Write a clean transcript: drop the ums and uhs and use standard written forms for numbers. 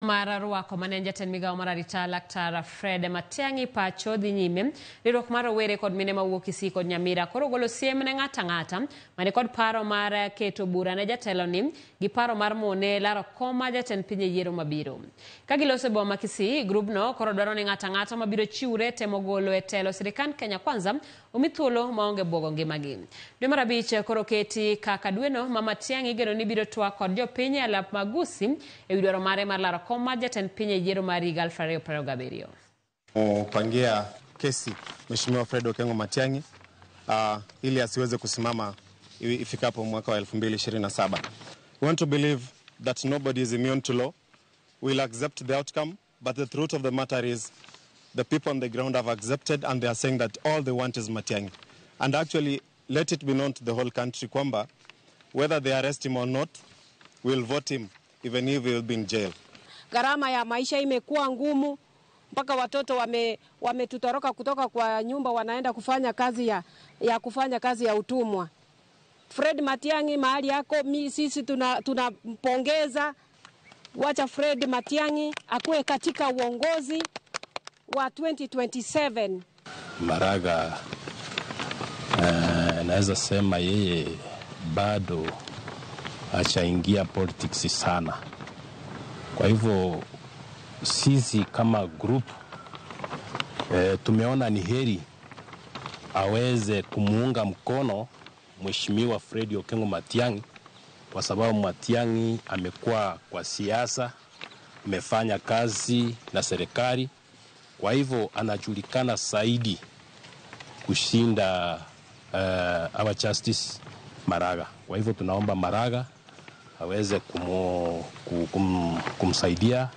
Mar rwako mane en jatend migawo mar arita Laktar Fred Matiang'i pacho dhi nyime. Riwruok mar rowere kod mine mawuok Kisii kod Nyamira koro ogolo siem ne ng'ato ang'ata mane kod paro mar keto bura ne jateloni gi paro mar mone laro kom mar jatend piny e yiero mabiro. Ka giloso e boma ma Kisii, grubno koro dwaro ni ng'ato ang'ata mabiro chiwre temo golo e telo sirikand Kenya Kwanza omi thuolo maonge buogo ngimagi. Dwe mar abich koro keti kaka dweno ma Matiang'i igeno ni biro twak kod jopiny e alap ma Gusii ewi dwaro mare mar laro kom mar jatend piny e yiero mar higa 2027. Pangia kesi Mheshimiwa Fred Okengo Matiang'i ili asiweze kusimama ifikapo mwaka wa 2027. We want to believe that nobody is immune to law. We'll accept the outcome, but the truth of the matter is the people on the ground have accepted and they are saying that all they want is Matiang'i. And actually, let it be known to the whole country kwamba whether they arrest him or not, we'll vote him even if he will be in jail. Gharama ya maisha imekuwa ngumu mpaka watoto wametutoroka kutoka kwa nyumba wanaenda kufanya kazi ya kufanya kazi ya utumwa. Fred Matiang'i mahali yako, sisi tunampongeza. Wacha Fred Matiang'i akuwe katika uongozi wa 2027. Maraga naweza sema yeye bado hajaingia politics sana. Kwa hivyo sisi kama group tumeona ni heri aweze kumuunga mkono Mheshimiwa Fred Okengo Matiang'i kwa sababu Matiang'i amekuwa kwa siasa, amefanya kazi na serikali, kwa hivyo anajulikana zaidi kushinda our Justice Maraga. Kwa hivyo tunaomba Maraga aweze kumsaidia.